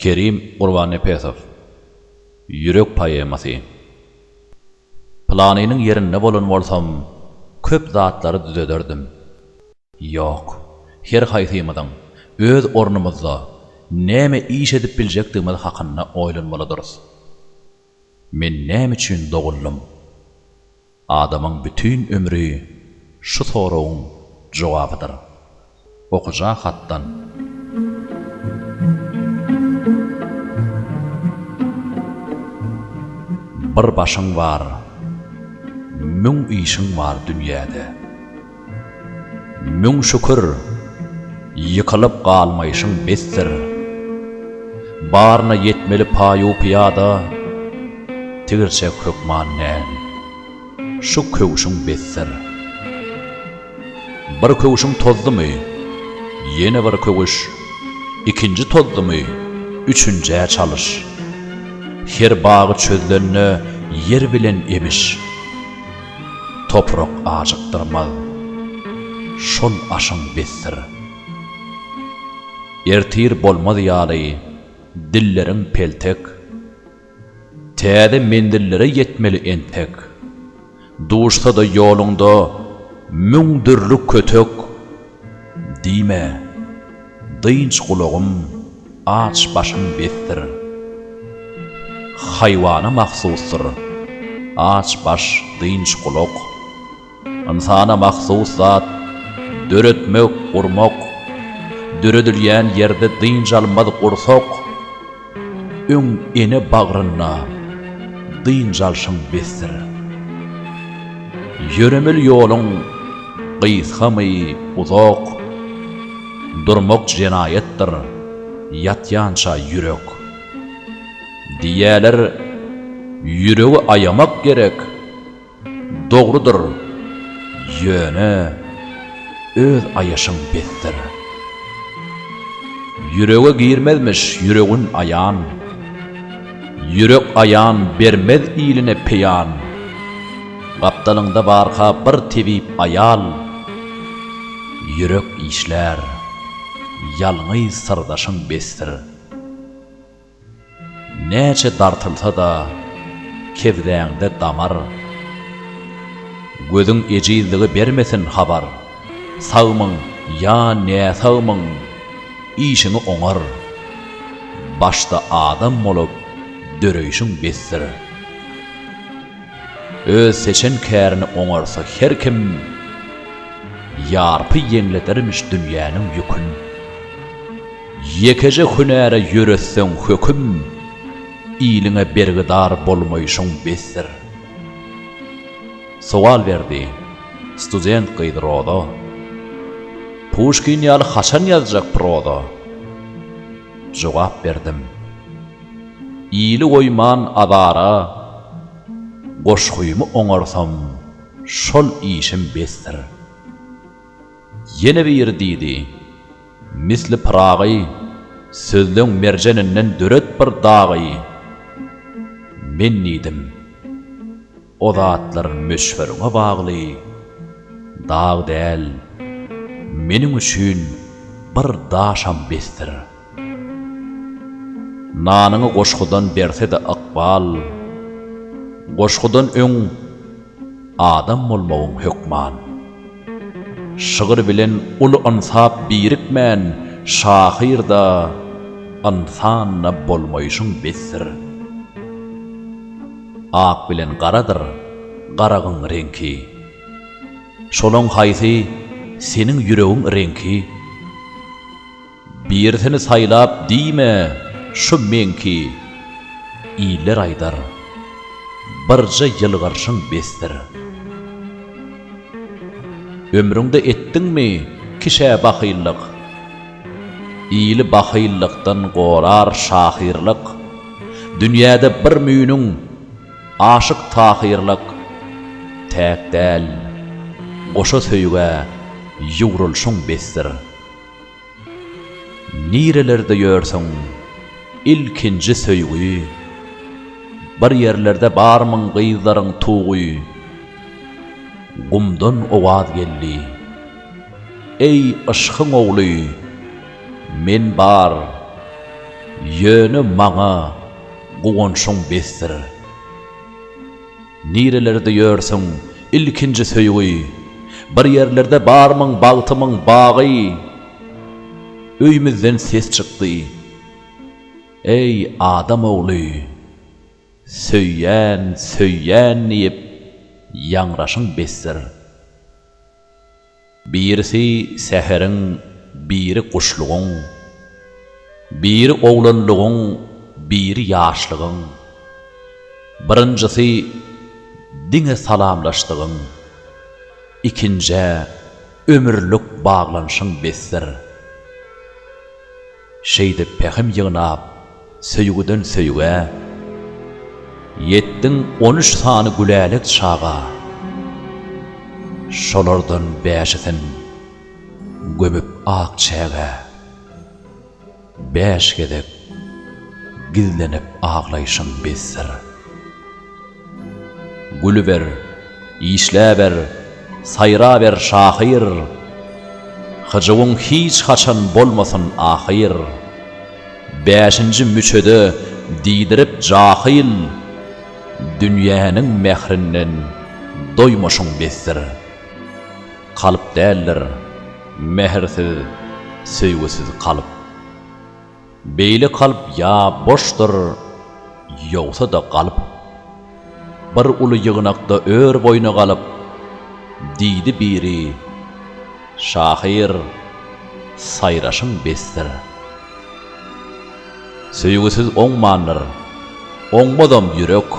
Kerim Gurbannepesow. Ýürek poemasy. Pylanynyň ýerinde bolan bolsam, köp zatlary düzederdim. Ýok, her haýsymyzyň öz ornumyzda näme iş edip biljekdigimiz hakynda oýlanmalydyrys. Men näme üçin doguldym? Adamyň bütin ömri şu soragyň jogabydyr. Okyja hatdan. Bir başyň bar, müň işiň bar dünýäde. Müň şükür, ýykylyp galmaýşyň besdir. Baryna ýetmeli paýu-pyýada, Tigirçek hökman däl, şu köwşüň besdir. Bir köwşüň tozdumy, ýene bir köwüş, Ikinji tozdumy, üçünjä çalyş. Her bagy çözlende ýer bilen emiş. Toprak ajykdyrmaz, şol aşyň besdir. Ertir bolmaz ýaly dilleriň peltek, Täze menzillere ýetmeli entek. Duşsa-da ýoluňda müň dürli kötek, Diýme, dynç gulagym, aç başym besdir. Haýwana mahsusdyr, aç baş, dynç gulak. Ynsana mahsus zat, döretmek, gurmak. Döredilýän ýerde dynç almaz gursak. Öň ene bagrynda dynç alşyň besdir. Ýöremeli ýoluň gysgamy, uzak, Durmak jenaýatdyr, ýatýança ýürek. Diýýäler, ýüregi aýamak gerek. Dogrudyr, ýöne öz aýaşyň besdir. Ýürege girmezmiş ýüregin aýan, Ýürek aýan bermez iline peýan. Gapdalyňda barka bir tebip aýal, Ýürek işlär, ýalňyz syrdaşyň besdir. Näçe dartylsa-da kebzäňde damar, Gözüň ejizligi bermesin habar, Sagmyň ýa näsagmyň, işiňi oňar, Başda adam bolup döreýşiň besdir. Öz seçen kärini oňarsa her kim, Ýarpy ýeňledermiş dünýäniň ýükün. Ýekeje hünäre ýöretseň höküm, Iliňe bergidar bolmaýşyň besdir. Sowal berdi student gyz Roza, Puşkin ýaly haçan ýazjak proza? Jogap berdim, Ili goýman azara, Goşgymy oňarsam, şol işim besdir. Ýene biri diýdi, Misli Pyragy, sözleň merjeninden döret bir dagy. Men diýdim, O zatlar möçberiňe bagly, dag däl, meniň üçin bir daşam besdir. Nanyňy goşgudan berse-de ykbal, Goşgudan öň adam bolmagyň hökman. Şygyr bilen uly ynsap birikmän, Şahyr-da, ynsan-da bolmaýşyň besdir. Ak bilen garadyr garagyň reňki. Şolaň haýsy seniň ýüregiň reňki? Birisini saýlap diýme, şu meňki, Iller aýdar, birje ýylgyrşyň besdir. Ömrüňde etdiňmi kişä bahyllyk? Ili bahyllykdan gorar şahyrlyk. Dünýäde bir müýnüň Aşyk Tahyrlyk täk däl, goşa söýgä ýugrulyşyň besdir. Nirelerde ýörsüň, ilkinji söýgi? Bir ýerlerde barmyň gyzlaryň tugy? Gumdan owaz geldi, Eý, yşkyň ogly, men bar! Ýöne maňa guwanşyň besdir. Nirelerde ýörsüň, ilkinji söýgi? Bir ýerlerde barmyň bagtymyň bagy? Öýmüzden ses çykdy, Eý, adam ogly, söýýän, söýýän diýip ýaňraşyň besdir. Birisi säheriň, biri guşlugyň, Biri oglanlygyň, biri ýaşlygyň. Birinjisi diňe salamlaşdygyň, Ikinjä ömürlik baglanşyň besdir. Şeýdip pähim ýygnap, söýgüden söýgä, Ýetdiň on üç sany gülälek çaga. Şolardan bäşisin gömüp ak çägä, Bäş gezek gizlenip aglaýşyň besdir. Gülüber, işläber, saýraber şahyr, Hyjuwyň hiç haçan bolmasyn ahyr. Bäşinji müçede diýdirip jahyl, Dünýäniň mährinden doýmaşyň besdir. Kalp däldir, mähirsiz, söýgüsiz kalp. Beýle kalp ýa boşdur, ýogsa-da galyp. Bir uly ýygnakda ör boýuna galyp, Diýdi biri, Şahyr, saýraşyň besdir. Söýgüsiz oňmandyr, oňmazam ýürek.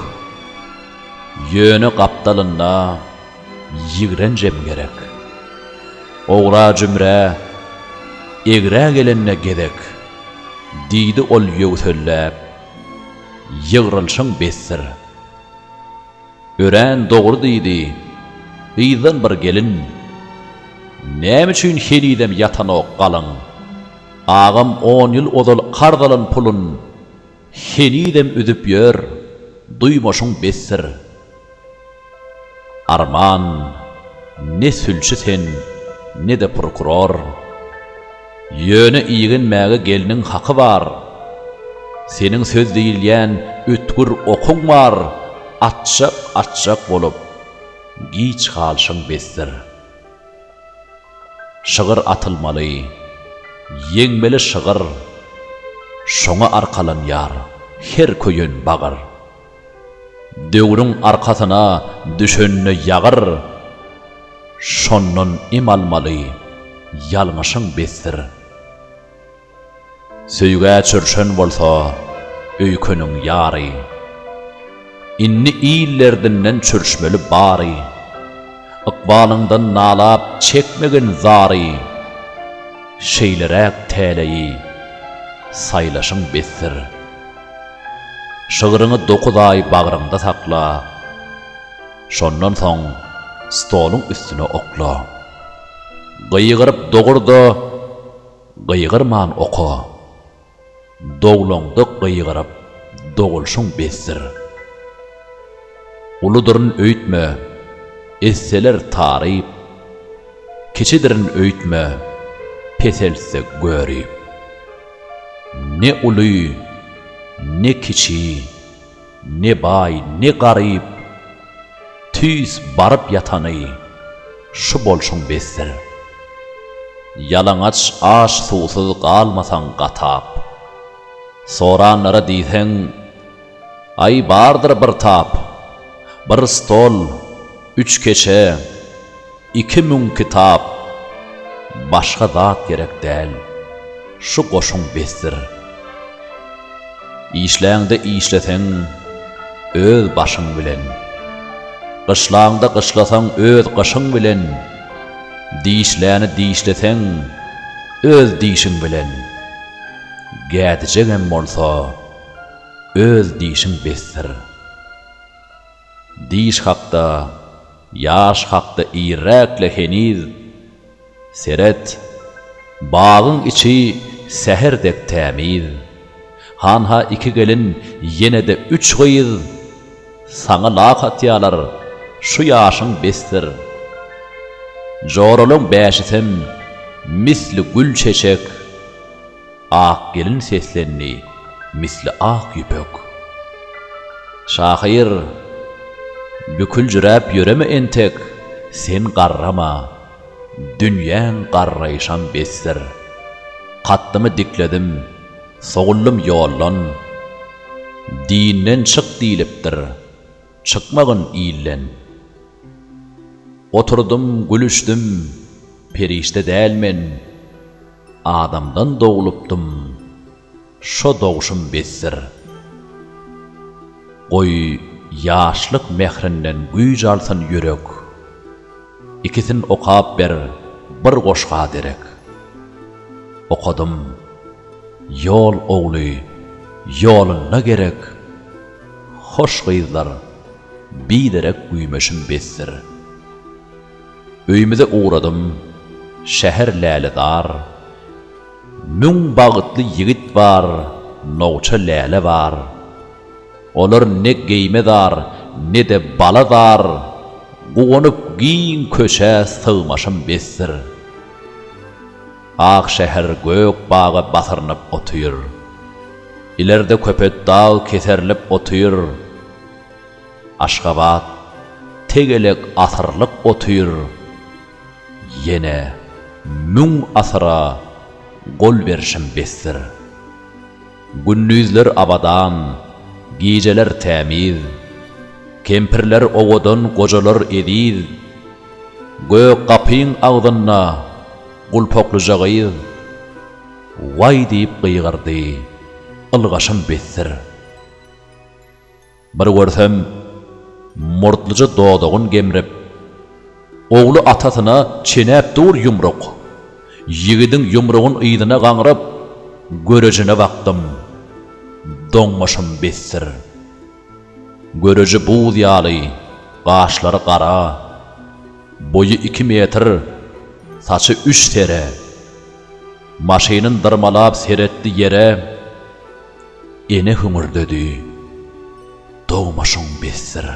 Ýöne gapdalynda ýigrenjem gerek. Ogra-jümrä, egrä gelende gezek, Diýdi ol ýöwselläp, Ýygrylşyň besdir. Örän dogry diýdi, yzdan bir gelin, Näme üçin henizem ýatanok galyň? Agam on ýyl ozal karz alan pulun Henizem üzüp ýör, duýmaşyň besdir. Arman, ne sülçi sen, ne-de prokuror. Ýöne igenmäge gelniň haky bar. Seniň söz diýilýän ötgür okuň bar, Atjak-atjak bolup, giç galşyň besdir. Şygyr atylmaly, ýeňmeli şygyr, Şoňa arkalanýar her köýen bagyr. Döwrüň arkasyna düşende ýagyr, Şondan em almaly, ýalňyşyň besdir. Söýgä çürşen bolsa öýkeniň ýary, Indi il derdinden çürşmeli bary. Ykbalyňdan nalap çekmegin zary, Şeýleräk täleýi saýlaşyň besdir. Şygryňy dokuz aý bagryňda sakla, Şondan soň stoluň üstüne okla. Gygyryp dogur-da, gygyrman oka. Doglaňda gygyryp dogulşyň besdir. Uludyryn öýtme, etseler taryp, Kiçidirin öýtme, peseltse görip. Ne uly, ne kiçi, ne baý, ne garyp, Tüýs baryp ýatany şu bolşuň besdir. Ýalaňaç aş-suwsuz galmasaň gatap, Soranlara diýseň, Aý bardyr bir tap, Bir stol, üç keçe, 2000 kitap, Başga zat gerek däl, şu goşuň besdir. Işläňde işleseň öz başyň bilen, Gyşlaňda gyşlasaň öz gyşyň bilen, Dişläni dişleseň öz dişiň bilen, Gädijegem bolsa öz dişiň besdir. Diş hakda, ýaş hakda irräk-le heniz, Seret, bagyň içi säher dek tämiz. Hanha iki gelin, ýene-de üç gyz, Saňa lak atýalar, şu ýaşyň besdir. Joralaň bäşisem misli gül-çeçek, Ak gelin seslendi. Misli ak ýüpek. Şahyr, büküljüräp ýöreme entek, Sen garrama, dünýäň garraýşam besdir. Katdymy dikledim, soguldym ýoldan. Dinden çyk diýlipdir, çykmagyn ilden. Oturdym, gülüşdim, perişde däl men, Adamdan doglupdym, şo dogşum besdir. Goý, ýaşlyk mährinden güýç alsyn ýürek, Ikisin okap ber bir goşga derek. Okadym, Ýol ogly ýolunda gerek, Hoş gyzlar, biderek güýmeşim besdir. Öýümize ugradym, şäher lälezar. Müň bagtly ýigit bar, nowça läle bar. Olar ne geýme zar, ne-de bala zar, Guwanyp giň köçä sygmaşym besdir. Ak şäher gök baga basyrnyp otyr. Ilerde Köpetdag keserilip otyr. Aşgabat tegelek asyrlyk otyr, Ýene müň asyra gol berşim besdir. Gündizler abadan, gijeler tämiz, Kempirler owadan, gojalar eziz. Gök gapyň agzynda gulpaklyja gyz, Waý diýip gygyrdy, ylgaşym besdir. Bir görsem, murtluja dodagyn gemrip, ogly atasyna çenäp dur ýumruk. Ýigidiň ýumrugyn yzyna gaňryp, görejine bakdym. Doňmaşym besdir. Göreji buz ýaly, gaşlary gara. Boýy iki metr, saçy üç sere. Maşynyn dyrmalap seretdi ýere. Ene hüňürdedi, Dogmaşyň besdir.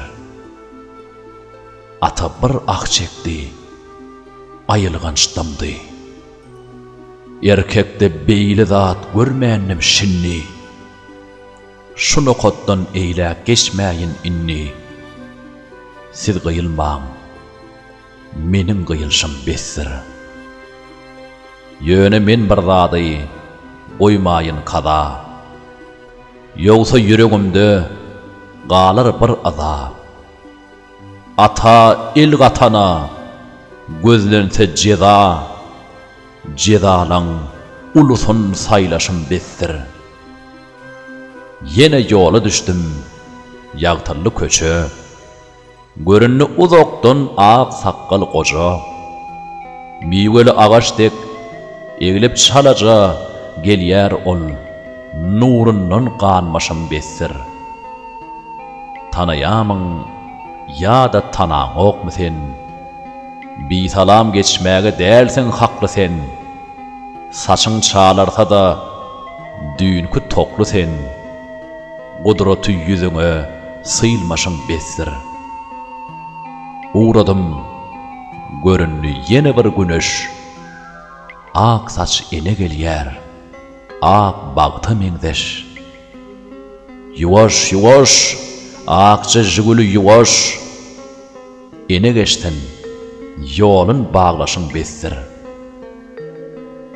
Ata bir ah çekdi, aýylganç dymdy. Erkekde beýle zat görmändim şindi. Şu nokatdan eýläk geçmäýin indi. Siz gyýylmaň. Meniň gyýylşym besdir. Ýöne men bir zady goýmaýyn kaza. Ýogsa ýüregimde galar bir yza. Ata el gatana gözlense jeza, Jezalaň ulusyn saýlaşym besdir. Ýene ýola düşdüm, ýagtyldy köçe. Göründi uzakdan ak sakgal goja. Miweli agaç dek eglip çalaja gelýär ol, nurundan ganmaşym besdir. Tanaýamyň ýa-da tanaňokmy sen? Bisalam geçmäge dälsiň hakly sen. Saçyň çalarsa-da düýnki tokly sen. Gudraty ýüzüňe sylmaşyň besdir. Ugradym, göründi ýene bir güneş, Ak saç ene gelýär, ak bagta meňzeş. Ýuwaş, ýuwaş, akja Žiguli ýuwaş, Ene geçsin, ýolun baglaşyň besdir.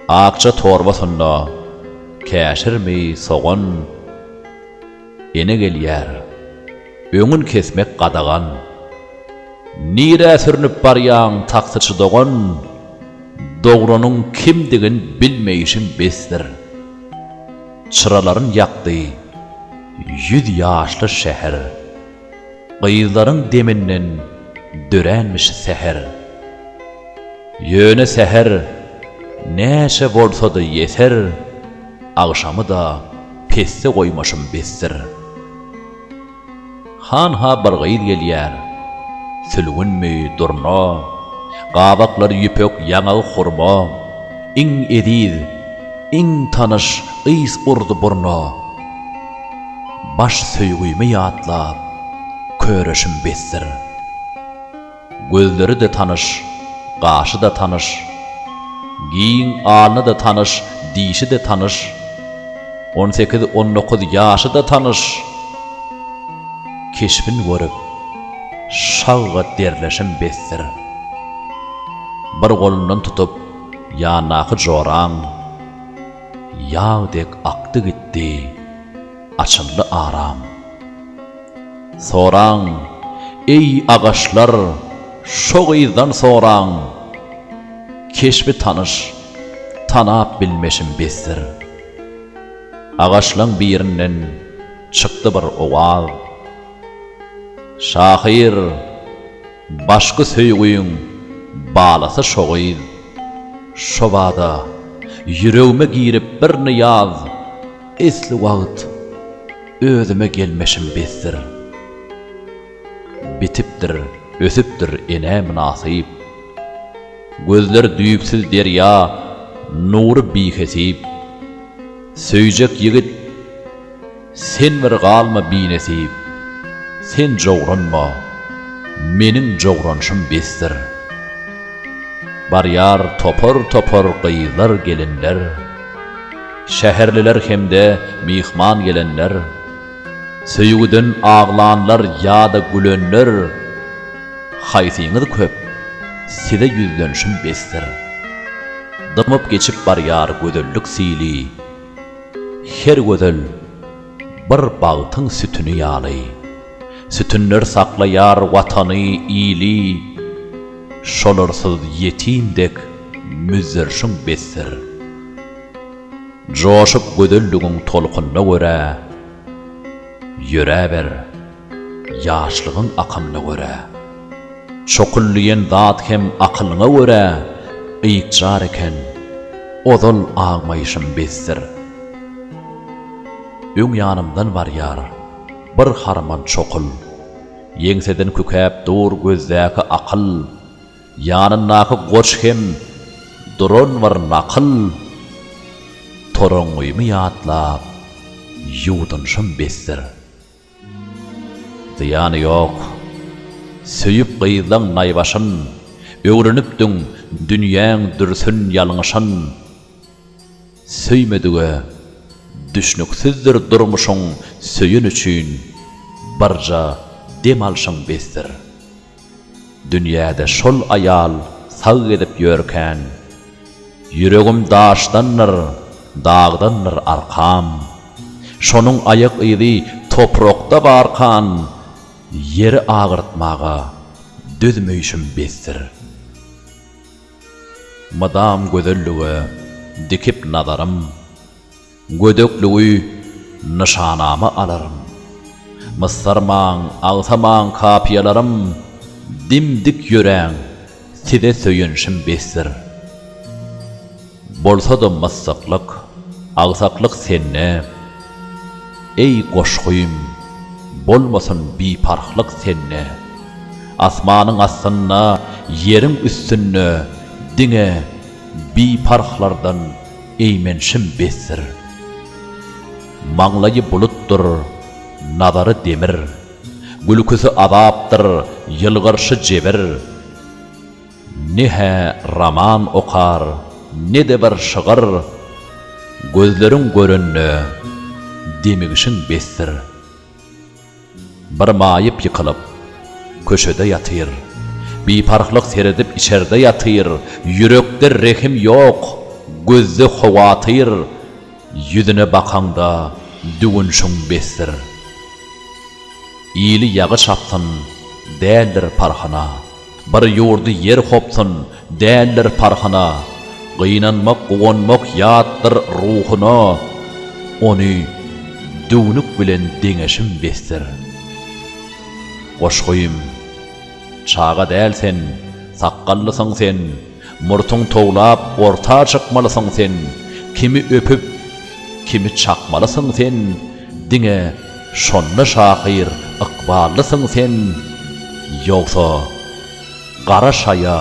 Akja torbasynda käşirmi, sogan, Ene gelýär, öňün kesmek gadagan. Nirä sürnüp barýaň, taksyçy dogan, Dogranyň kimdigin bilmeýşiň besdir. Çyralaryn ýakdy ýüz ýaşly şäher. Gyzlaryň deminden döränmiş säher. Ýöne säher näçe bolsa-da ýeser, Agşamy-da pesde goýmaşym besdir. Hanha bir gyz gelýär, sülgünmi, durna, Gabaklary ýüpek, ýaňagy hurma, Iň eziz, iň tanyş ys urdy burna. Baş söýgümi ýatlap, köreşim besdir. Gözleri-de tanyş, gaşy-da tanyş, Giň alny-da tanyş, dişi-de tanyş. On sekiz-on dokuz ýaşy-da tanyş. Keşbin görüp, şagga derleşim besdir. Bir golundan tutup, ýandaky joraň, Ýag dek akdy gitdi, açyldy aram. Soraň, eý, agaçlar, şo gyzdan soraň, Keşbi tanyş, tanap bilmeşim besdir. Agaçlaň birinden çykdy bir owaz, Şahyr, başky söýgüň balasy şo gyz. Şobada ýüregime girip bir nyýaz, Esli wagt özüme gelmeşim besdir. Bitipdir, ösüpdir enä mynasyp. Gözler düýpsüz derýa, nury bihesip. Söýjek ýigit, sen bir galma binesip. Sen jowranma, meniň jowranşym besdir. Barýar topar-topar gyzlar, gelinler. Şäherliler hem-de myhman gelenler. Söýgüden aglanlar ýa-da gülenler, Haýsyňyz köp, size ýüzlenşim besdir. Dymyp geçip barýar gözellik sili, Her gözel bir bagtyň sütüni ýaly. Sütünler saklaýar Watany, ili, Şolarsyz ýetim dek müzzerşiň besdir. Joşup gözelligiň tolkunyna görä, Ýöräber, ýaşlygyň akymyna görä. Çokul diýen zat hem akylyňa görä, Ykjar eken, ozal agmaýşym besdir. Öň ýanymdan barýar bir harman çokul, Ýeňseden kükäp dur gözdäki akyl. Ýanyndaky goç hem duran bir nakyl, Toraňňymy ýatlap, ýuwdunşym besdir. Zyýany ýok, söýüp gyzlaň naýbaşyn, Öwrenipdiň dünýäň dürsün ýalňyşyn. Söýmedige düşnüksizdir durmuşyň Söýen üçin birja dem alşyň besdir. Dünýäde şol aýal sag gezip ýörkän, Ýüregim daşdandyr, dagdandyr arkam. Şonuň aýak yzy toprakda barkan, Ýeri agyrtmaga dözmeýşim besdir. Mydam gözellige dikip nazarym, Gödekligi nyşanama alaryn. Mysarmaň, agsamaň kapyýalarym, Dim-dik ýöräň, size söýenşim besdir. Bolsa-da mysyklyk, agsaklyk sende, Eý, goşgym, bolmasyn biparhlyk sende. Asmanyň astynda, ýeriň üstünde Diňe biparhlardan Eýmenşim besdir. Maňlaýy bulutdyr, nazary demir. Gülküsi azapdyr, ýylgyrşy jebir. Ne-hä roman okar, ne-de bir şygyr, Gözleriň görende demigişiň besdir. Bir maýyp ýykylyp, köçede ýatyr. Biparhlyk seredip içerde ýatyr. Ýürekde rehim ýok, gözde howatyr. Ýüzüne bakaňda düwünşiň besdir. Ili ýagy çapsyn, däldir parhyna. Bir ýurdy ýer hopsun, däldir parhyna, Gynanmak, guwanmak ýatdyr ruhuna, Ony düwnük bilen deňeşim besdir. Goşgym, Çaga däl sen, sakgallysyň sen, Murtuň towlap, orta çykmalysyň sen, Kimi öpüp, kimi çakmalysyň sen, Diňe şonda şahyr ykballysyň sen, Ýogsa gara şaýa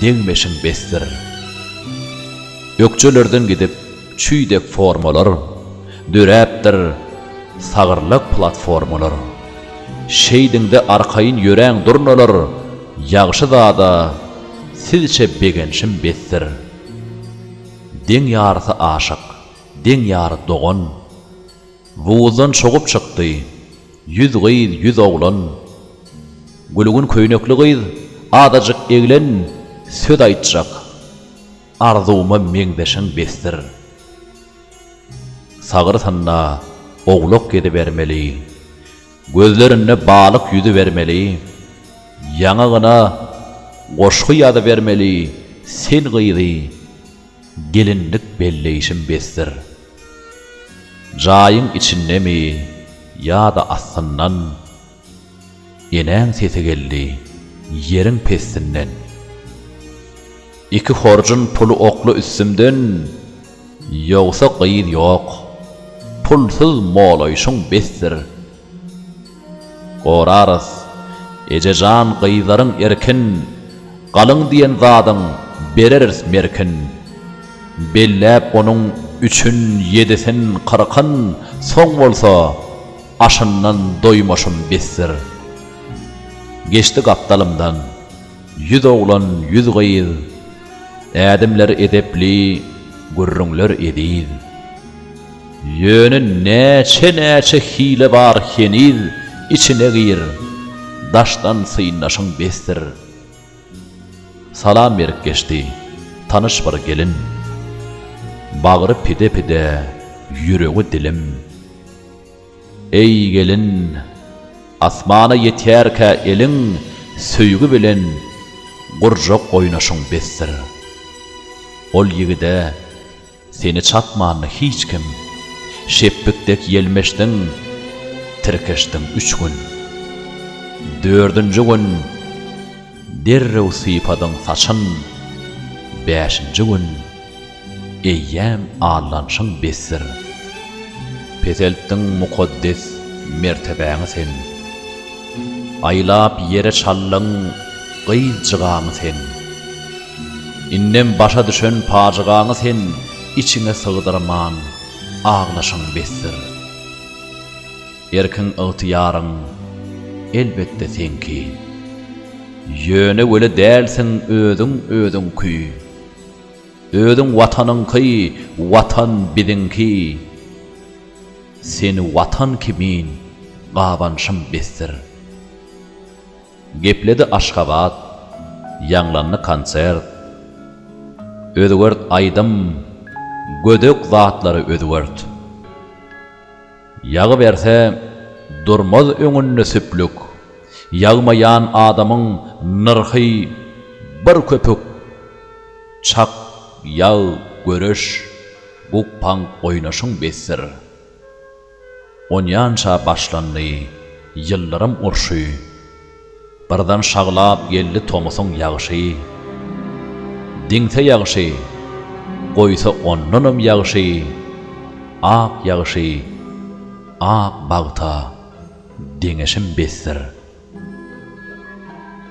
degmeşiň besdir. Ökjelerden gidip çüý dek formalar, Döräpdir sagyrlak platformalar. Şeýdiňde arkaýyn ýöräň durnalar, Ýagşy zada sizçe begenşim besdir. Deň ýarysy aşyk, deň ýary dogan. Buzdan çogup çykdy, Ýüz gyz, ýüz oglan. Gülgün köýnekli gyz, azajyk eglen, söz aýtjak. Arzuwyma meňzeşiň besdir. Sagyrsynda owlak gezibermeli, Gözlerinde balyk ýüzübermeli, Ýaňagyna goşgy ýazybermeli, Sen gyzy gelinlik belleýşim besdir. Jaýyň içindemi ýa-da astyndan Enäň sesi geldi ýeriň pestinden. Iki horjun puly okla üstümden, Ýogsa gyz ýok, pulsuz molaýşyň besdir. Gorarys, eje jan gyzlaryň erkin, Galyň diýen zadyň bereris merkin. Belläp onuň üçün, ýedisin, kyrkyn, Soň bolsa aşyndan doýmaşym besdir. Geçdi gapdalymdan ýüz oglan, ýüz gyz, Ädimler edepli, gürrüňler eziz. Ýöne näçe-näçe hile bar heniz, Içine gir, daşdan synlaşyň besdir. Salam berip geçdi tanyş bir gelin, Bagry pide-pide, ýüregi dilim. Eý, gelin, asmana ýetýärkä eliň, Söýgi bilen gurjak oýnaşyň besdir. Ol ýigide Seni çatmandy hiç kim. Şepbik dek ýelmeşdiň, tirkeşdiň üç gün. Dördünji gün derrew sypadyň saçyn, Bäşinji gün eýýäm allanşyň besdir. Peseltdiň mukaddes mertebäňi sen. Aýlap ýere çaldyň gyz jygaňy sen. Indem başa düşen pajygaňy sen içiňe sygdyrman aglaşyň besdir. Erkiň ygtyýaryň elbetde seňki. Ýöne weli dälsiň özüň özüňki. Özüň Watanyňky, Watan biziňki. Seni Watan kimin gabanşym besdir. Gepledi Aşgabat, ýaňlandy konsert. Özgert aýdym, gödek zatlary özgert. Ýagyberse, durmaz öňünde süplük, Ýagmaýan adamyň nyrhy bir köpük. Çak, ýag, göreş, guk-paňk oýnaşyň besdir. Onýança başlandy ýyldyrym urşy. Birden şaglap geldi tomusyň ýagşy. Diňse ýagşy, goýsa ondanam ýagşy, Ak ýagşy, ak bagta deňeşim besdir.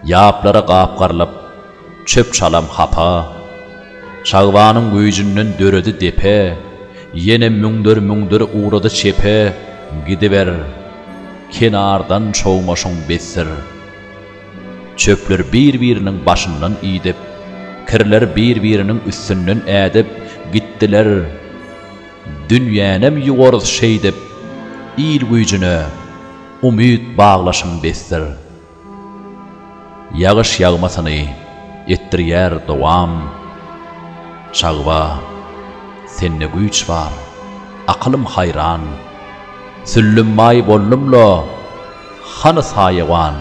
Ýaplara gapgarylyp, çöp-çalam hapa. Çagbanyň güýjünden döredi depe, Ýene müňder-müňder ugrady çepe, Gidiber, kenardan çogmaşyň besdir. Çöpler bir-biriniň başyndan idip, Kirler bir-biriniň üstünden ädip, Gitdiler. Dünýänem ýuwarys şeýdip, Il güýjüne umyt baglaşyň besdir. Ýagyş ýagmasyny etdirýär dowam. Çagba, sende güýç bar, akylym haýran. Süllümmaý boldum-la, hany saýawan?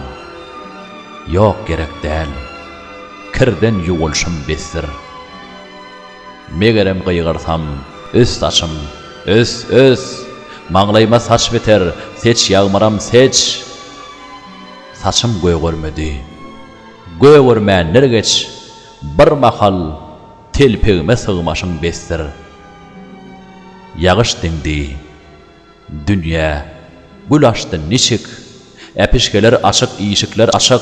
Ýok, gerek däl, kirden ýuwulşym besdir. Megerem gygyrsam, ös saçym, ös, ös! Maňlaýyma saç biter, seç ýagmyram, seç! Saçym gögermedi. Gögermändir geç, Bir mahal telpegime sygmaşyň besdir. Ýagyş diňdi. Dünýä gül açdy niçik, Äpişgeler açyk, işikler açyk,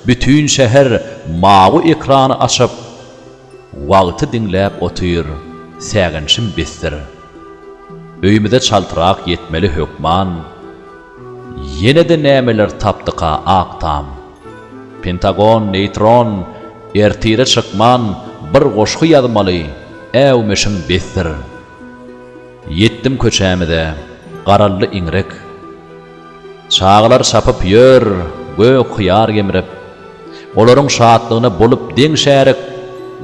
Bütin şäher mawy ekrany açyp, Wagty diňläp otyr, säginşim besdir. Öýümize çaltrak ýetmeli hökman, Ýene-de nämeler tapdyka Ak Tam? Pentagon, neýtron, ertire çykman bir goşgy ýazmaly, äwmeşiň besdir. Ýetdim köçämize. Garaldy iňrik. Çagalar çapyp ýör, gök hyýar gemrip. Olaryň şatlygyna bolup deň şärik,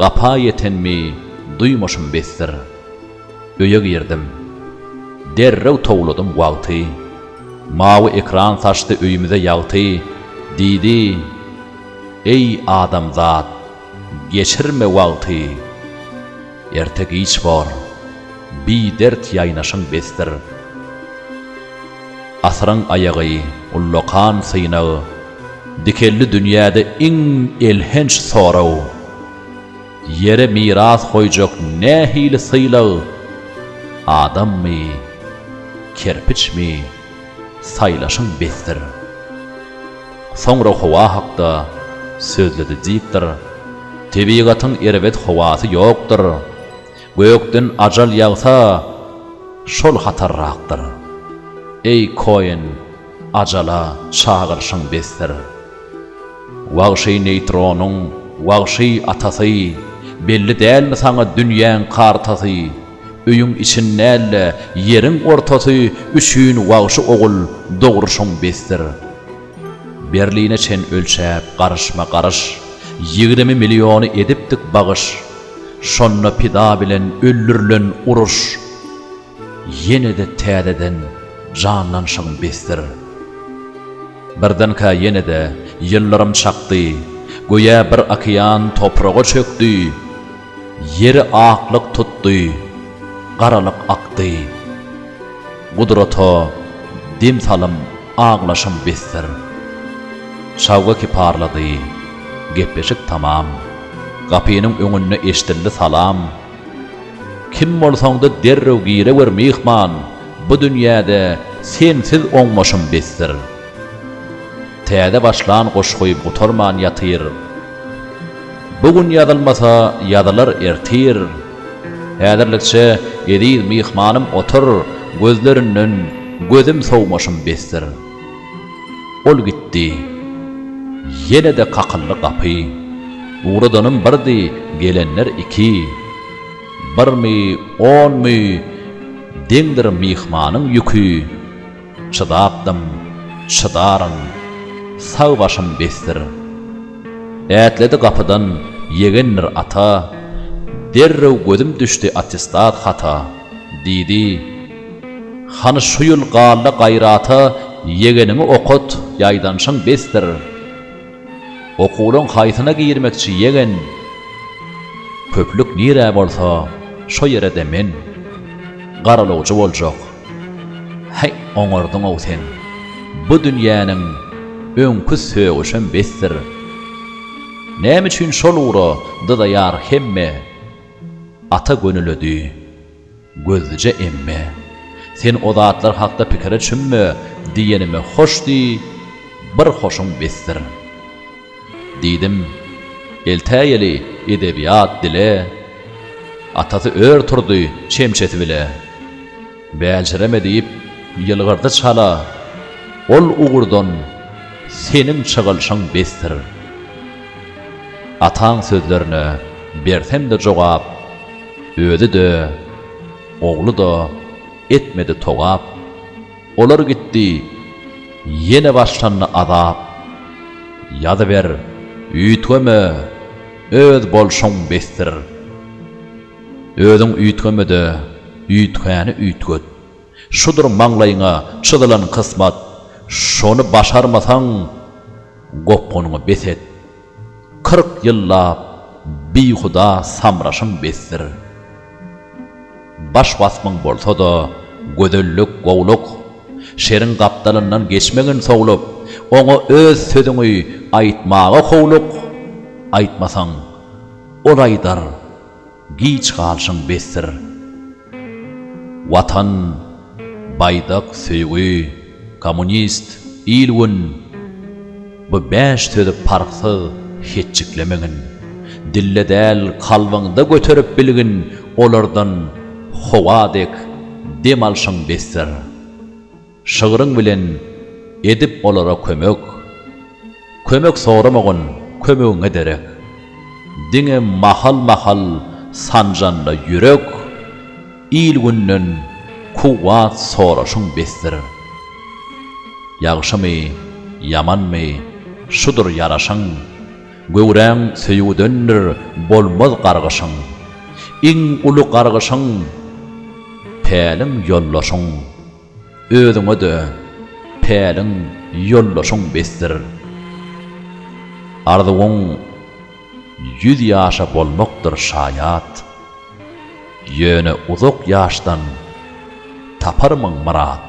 Gapa ýetenmi duýmaşym besdir. Öýe girdim. Derrew towladym wagty. Mawy ekran saçdy öýümize ýagty, Diýdi, Eý, adamzat, geçirme wagty. Erte giç bor, bidert ýaýnaşyň besdir. Asyryň aýagy ullakan synag, Dikeldi dünýäde iň elhenç sorag. Ýere miras goýjak nähili sylag, Adammy, kerpiçmi, saýlaşyň besdir. Soňra howa hakda sözledi diktor, Tebigatyň erbet howasy ýokdur. Gökden ajal ýagsa, şol hatarrakdyr. Eý, Koen, ajala çagyryşyň besdir. Wagşy neýtronyň wagşy atasy, Belli dälmi saňa dünýäň kartasy? Öýüň için däl-de, ýeriň ortasy Üçin wagşy ogul dogruşyň besdir. Berline çen ölçäp garyşma-garyş, Ýigrimi milliony edipdik bagyş. Şonda pida bilen öldürilen uruş Ýene-de täzeden janlanşyň besdir. Birdenkä ýene-de ýyldyrym çakdy, Göýä bir okean topraga çökdi. Ýeri aklyk tutdy, garalyk akdy. Gudrata dem salym aglaşym besdir. Çawga kiparlady, gepleşik tamam. Gapynyň öňünde eşdildi salam. Kim bolsaňda derrew girewer myhman, Bu dünýäde sensiz oňmaşym besdir. Täze başlan goşgy gutarman ýatyr. Bu gün ýazylmasa ýazylar ertir. Häzirlikçe eziz myhmanym otur, Gözlerinden gözüm sowmaşym besdir. Ol gitdi. Ýene-de kakyldy gapy. Ugradanym birdi, gelenler iki. Birmi, onmy, deňdir myhmanyň ýüki. Çydapdym, çydaryn, sag başym besdir. Ätledi gapydan ýegendir ata, Derrew gözüm düşdi attestat hata. Diýdi, Hany şu ýyl galla gaýrata Ýegeniňi okat, ýaýdanşyň besdir. Okuwlaň haýsyna girmekçi ýegen? Köplük nirä bolsa, şo ýere-de men. Garalawjy boljak. Häý, oňardyň-ow sen. Bu dünýäniň öňki sögüşem besdir. Näme üçin şol ugra dyzaýar hemme? Ata gönüledi, gözlüje emme. Sen o zatlar hakda pikire çümme, diýenime hoş diý, bir hoşuň besdir. Diýdim, Eltäýeli edebiýat dile. Atasy ör turdy çemçesi bile. Bälçireme diýip, ýylgyrdy çala, Ol ugurdan seniň çygylşyň besdir. Ataň sözlerine bersem-de jogap, Özi-de, ogly-da etmedi togap. Olar gitdi, ýene başlandy azap. Ýazyber, üýtgeme, öz bolşuň besdir. Özüň üýtgeme-de, üýtgäni üýtget. Şudur maňlaýyňa çyzylan kysmat, Şony başarmasaň, gopgunyňy bes et. 40 ýyllap bihuda samraşyň besdir. Baş waspyň bolsa-da, gözellik, gowluk, Şeriň gapdalyndan geçmegin sowlup, Oňa öz sözüňi aýtmaga howluk, Aýtmasaň, ol aýdar, Giç galşyň besdir. Watan, baýdak, söýgi, kommunist, il-gün, bu bäş sözi parhsyz hetjiklemegin. Dilde däl, kalbyňda göterip bilgin, olardan howa dek dem alşyň besdir. Şygryň bilen edip olara kömek. Kömek soramagyn kömegiňe derek. Diňe mahal-mahal sanjanda ýürek, Il-günden. kuwwat soraşyň besdir. Ýagşymy, ýamanmy, şudur ýaraşyň, Göwräň söýgüdendir, bolmaz gargyşyň. Iň uly gargyşyň, päliň ýoldaşyň. Özüňe-de päliň ýoldaşyň besdir. Arzuwyň ýüz ýaşa bolmakdyr şaýat. Ýöne uzak ýaşdan taparmyň myrat?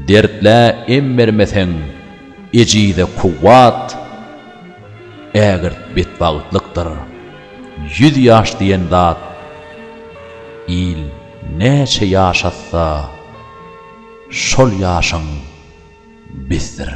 Dertlä em bermeseň, ejize kuwwat, Ägirt betbagtlykdyr. Ýüz ýaş diýen zat il näçe ýaşatsa, şol ýaşyň besdir.